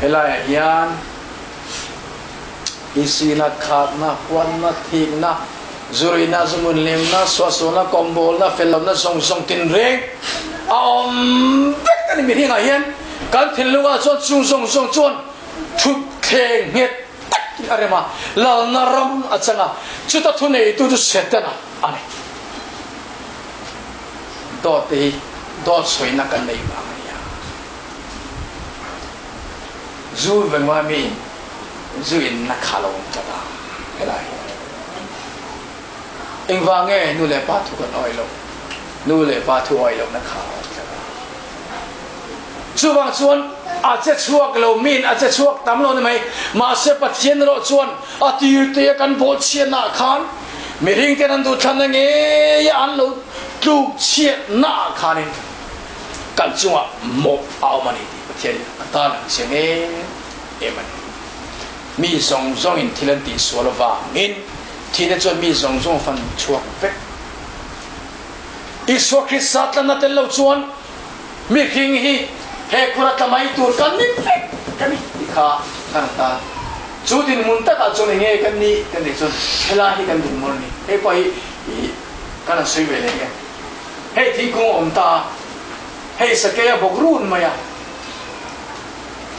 Helaiah hian isina, khatna, huatna, thikna, zuruihna, zumunhlimna, suahsualna, kawmbawlna, fellohna zawng zawng tinreng a awm vek a ni. Mihringah hian kan thinlungah chuan chung zawng zawng chuan thutthleng nghet takin a rem a, lalna ram a chang a, chuta thuneitu chu Setana a ni. Dawt te hi dawt sawina kan nei vang a nia. Zu vengah mi zu in na kha lo awm tlat a helai hian. Engvang nge nu leh pa thu kan awih loh? Nu leh pa thu awih lohna kha a awm tlat a. Chuvang chuan a che chhuak lo miin a che chhuak tam lo ni mai. Mahse Pathian erawh chuan a tir te a kan bawl chhiatnaah khan mihring ten an duhthlanna ngei a an lo tluk chhiatnaah khanin kan chungah mawh a awm a ni tih Pathian in a tan ang chiang em em a ni. Mi zawng zawngin thil an tihsual avangin thihna chuan mi zawng zawng fan chhuak vek. Isua Krista tlanna tel lo chuan mihring hi he khura tla mai tur kan ni vek ka ni tih kha kan tan. Chu dinhmun takah chuan enge kan nih kan tih chuan helai hi kan dinhmun a ni. Hei pawh hi kan han sawi ve leh nge. Hei thingkung a awm ta a, hei sakei a bawk run mai a.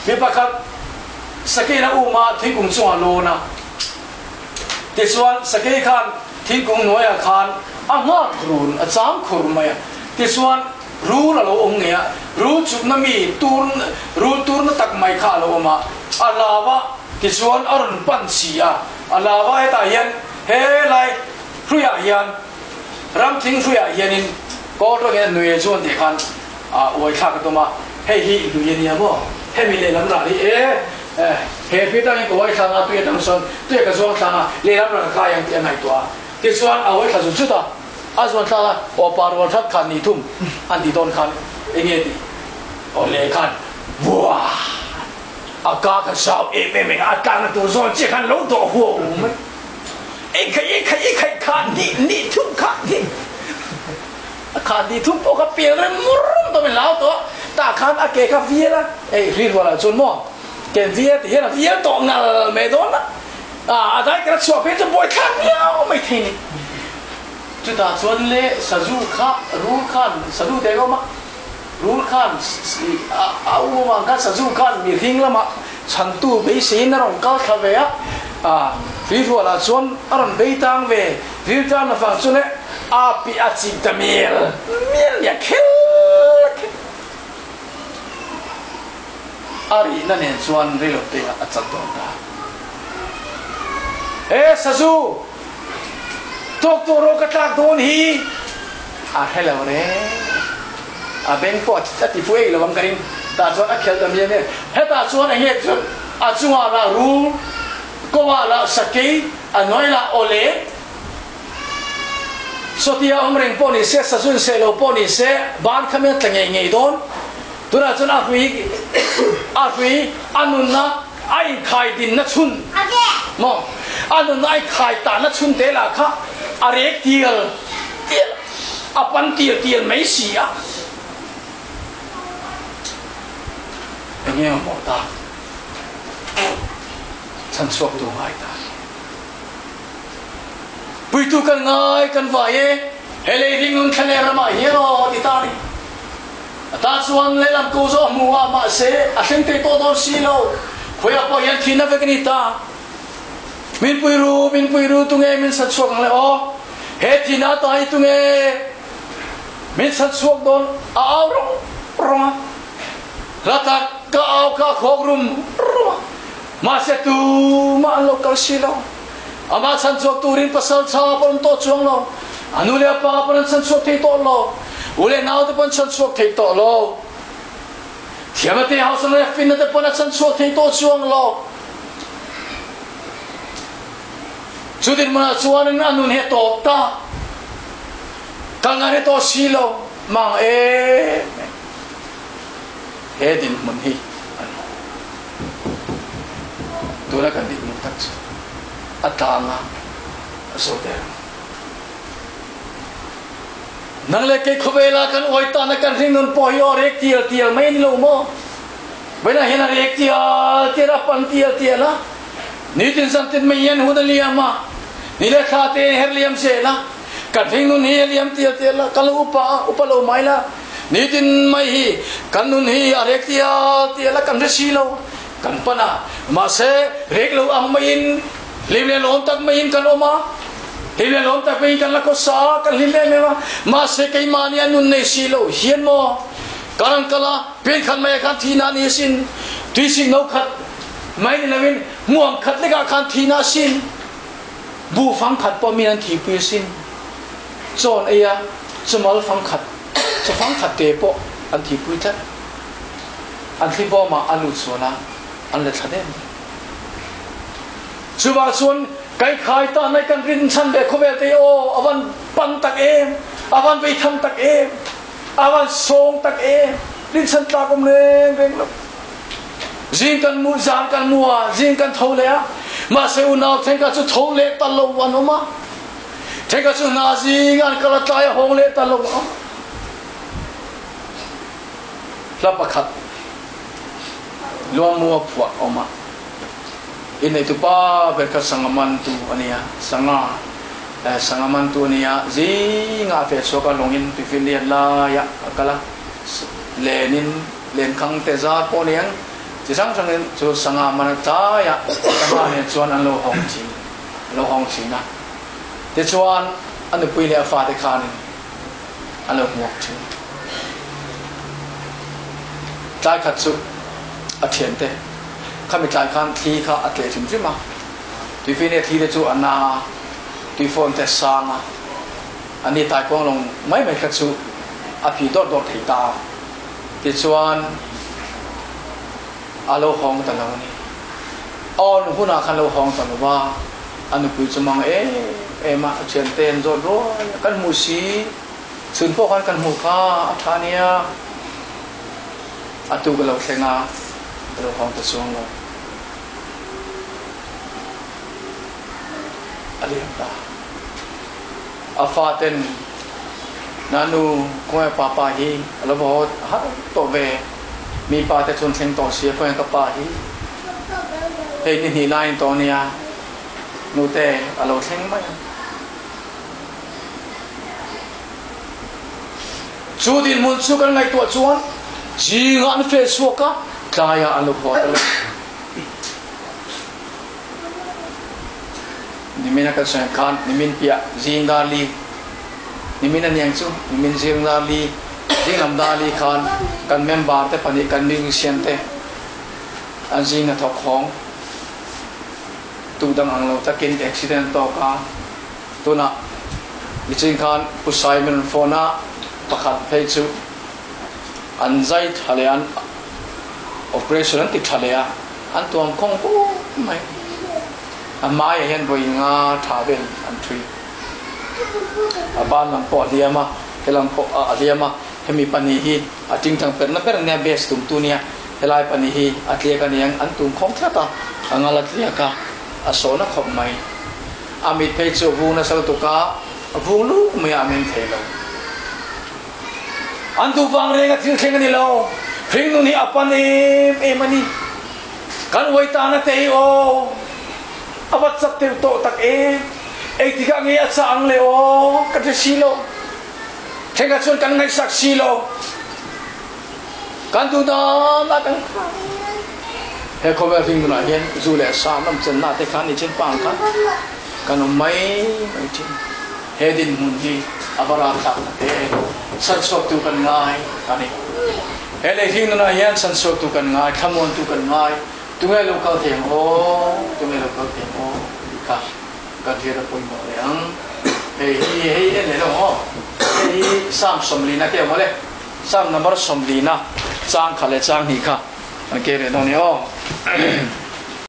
Mi pakhat sakei la um a thingkung chungah lawn a. Tichuan sakei khan thingkung hnuaiah khan a nghak run a chang khur mai a. Tichuan rul a lo awm ngei a, rul chukna mi tur rul turna tak mai kha a lo awm a, a lau a, tichuan a rawn pan si a, a lau a hetah hian helai hruiah hian ram thing hruiah hianin kawl tawngin a nui chuan tih khan a uai thlak a tum a, hei hi nui a nia maw, hemi lehlam ral hi e he pi tangin ka uai thlang a, tui atang sawn tui ka zuang thlang a, lehlam ral ka kai ang tih a ngaihtuah a, tichuan a uai thla zut zut a. A zuan thlak a, aw pa rual that khan ni thum an tih dawn khan eng nge tih aw leh khan buah a ka kha zau em em eng a tlakna tur zawn chiah khan lo dawh huau mai ei khaih ei khaih ei khaih kha ni ni thum kha ni a kha ni thum pawh kha pian rem rum tawh min lau tawh tah khan a ke kha vial a ei ri rual ah chuan maw ken vial ti hian a vial tawh ngal mai dawn a. A dai kala chhuah phei chu buaithlak viau mai thei ni. Chutah chuan le sazu kha rul khan sazu te awm a, rul khan a u avang khan sazu khan mihring lamah chhantu beiseiin a rawn kal thla ve a, Tuirualah chuan a rawn bei tang ve, ril tan avang chu le a pi a chik ta mial mial nia khel khel. A rihna nen chuan reilote ah a chat dawn ta. He sazu tawk tawh rawh ka tlak dawn hi a hre lo reng. A beng pawh a ti fu ei lo ang ka ring. Tah chuan a khel ta mial mial. Hetah chuan eng nge chuan a chungah lah rul, kawngah lah sakei, a hnuai lah awle. Sawtia awm reng pawh ni se, sazu in seh lo pawh ni se, ban kha mian tla ngei ngei dawn. Tunah chuan a hrui a hrui a nunna a inkhai dinna chhun maw a nunna a inkhai tahna chhun te lah kha a rek tial tial a pan tial tial mai si a. Enge mamawh ta chhan chhuak tu ngai ta. Puitu kan ngai kan vai e he lei ringlung thlaleh ramah hian aw ti ta a ni. A ta chuan lehlam ko zawh a hmu a, mahse a thleng thei tawh dawn si lo. Khawiah pawh hian thihna vek a ni ta. Min pui ru, min pui ru, tunge min sat chhuak ang le aw? He thihna ta hi tunge min sat chhuak dawn? A au rawng rawng a. Hla tak ka au kha a khawk rum rum a, mahse tumah an lo kal si lo. Amah chhan chhuak turin pasal tha pawh an awm tawh chuang lo. A nu leh a pa pawh an chhan chhuak thei tawh lo. U leh nau te pawh an chhan chhuak thei tawh lo. Thiamna te, hausakna leh finna te pawh an chhan chhuak thei tawh chuang lo. Chu dinhmunah chuanin a nun hi a tawp ta. Kal ngai ni tawh si lo. Mang em em. He dinhmun hi an hmu. Tuna kan dinhmun tak chu a tlang a, a zo der ang. Nang leh kei khawvela kan uai tana kan hringnun pawh hi aw rek tial tial mai a ni lo maw? Vawiinah hian a rek tial tial a, pan tial tial a, nitin zantin mai hian hun a liam a, ni leh thla te a her liam zel a, kan hringnun hi a liam tial tial a, kan lo upa a, upa lo mai la, nitin mai hi kan nun hi a rek tial tial a, kan hre si lo, kan pan a, mahse rek lo ang maiin hlim leh lawm tak maiin kan awm a, hlim leh lawm tak maiin kan la khawsa a, kan hlim em em a, mahse keimahni a nun nei si lo hian maw Kan an kal a, pen khat maiah khan thihna a ni asin, tuisik no khat mai ni loin hmuam khat lekah khan thihna asin, buh fang khat pawh min an thihpui asin, chawn ei a, chawmal fang khat, chaw fang khat te pawh an thihpui tlat. An thli bawmah a lut sual a, an la thla dem dem. Chuvang chuan kai khai ta nai kan rin chhan ve khawvel te hi aw a van pan tak em, a van vei tham tak em. A van sawng tak e, rinchhan tlak um reng reng lo. Zing kan mu, zan kan mu a, zing kan tho leh a. Mahse unau thenkhat chu tho leh ta lo an awm a. Thenkhat chu hna zing an kal a tlai a hawng leh ta lo an awm. Hla pakhat Luamu a phuah a awm a. Inneitupa ber kha sanga mantu a nia, sanga sanga mantu a nia, zingah a feh chhuak a, lawngin tuifinriat laiah a kal a, lenin lenkhang te zar pawh aniang chi hrang hrangin chu sanga man a tlaiah sanga nen chuan an lo hawng thin, an lo hawng thin a. Tichuan a nupui leh a fate khanin an lo hmuak thin. Tlai khat chu a thiante Khami tlai khan thli kha a tleh hrim hrim a, tuifine thli te chu a na a, tuifawn te a sang a, a ni taikuang lawng mai mai kha chu a phi dawt dawt thei ta a, tichuan a lo hawng ta lo a ni. Awn hunah khan lo hawng ta lo va, a nupui chu mang em em a, a thiante an zawt ruai a, kan hmuh si, chhun pawh khan kan hmuh kha a tha nia, a tuk a lo thleng a. Ka lo hawng ta chuang lo. A liam ta. A faten Nanu khawnge papa hi a lo va haw har tawh ve. Mi pa te chuan thleng tawh sia khawnge ka pa hi. Hei ni hnih laiin tawh ania nute a lo thleng mai ang. Chu dinhmun chu kan ngaihtuah chuan zingah an feh chhuak a, tlaiah an lo haw ta lo. Nimin a kan sawi ang khan nimin piah zing dar li, nimin a niang chu nimin zing dar li, zing lam dar li khan kan member te pahnih kan musician te an zing a thawk hawng tu dang ang lo takin accident tawk a. Tunah nichin khan Pu Simon phone a pakhat phei chu an zai tha leh a, an operation an ti tha leh a, an tuam khawng puk mai. A hmaiah hian vawi nga tha vel an thui. A ban lam pawh a hliam a, helam pawh a hliam a, hemi pahnih hi a tingtang perhna ber ania base tumtu nia, helai pahnih hi a tliak aniang an tum khawng tlat a, a ngal a tliak a, a sawhna khawp mai. A mit phei chu a vung nasa lutuk a, a vung luk mai a, a meng thei lo. An duh vang reng a thil thleng a ni lo. Hringnun hi a pan em em a ni. Kan uai tana te hi aw, a va chak deuh tawh tak em. Engtikah nge a chah ang le aw, ka hre si lo. Thlengah chuan kan ngaihsak si lo. Kan duh dan a kan He khawvel hringnunah hian zu leh sa lam chenna te khan nichin pang khan kan awm mai mai thin. He dinhmun hi a va ralthlak tak e. Chhanchhuaktu kan ngai a ni. He lei hringnunah hian chhanchhuaktu kan ngai, thlamuantu kan ngai. Tunge lo kal thei ang aw, tunge lo kal thei ang aw tih kha kan hriat a pawimawh leh ang. Hei hi hei en leh lo ang aw. Hei hi Psalm sawmlina te awm a le. Psalm number sawmlina chang khat leh chang hnih kha an ke leh dawn e aw.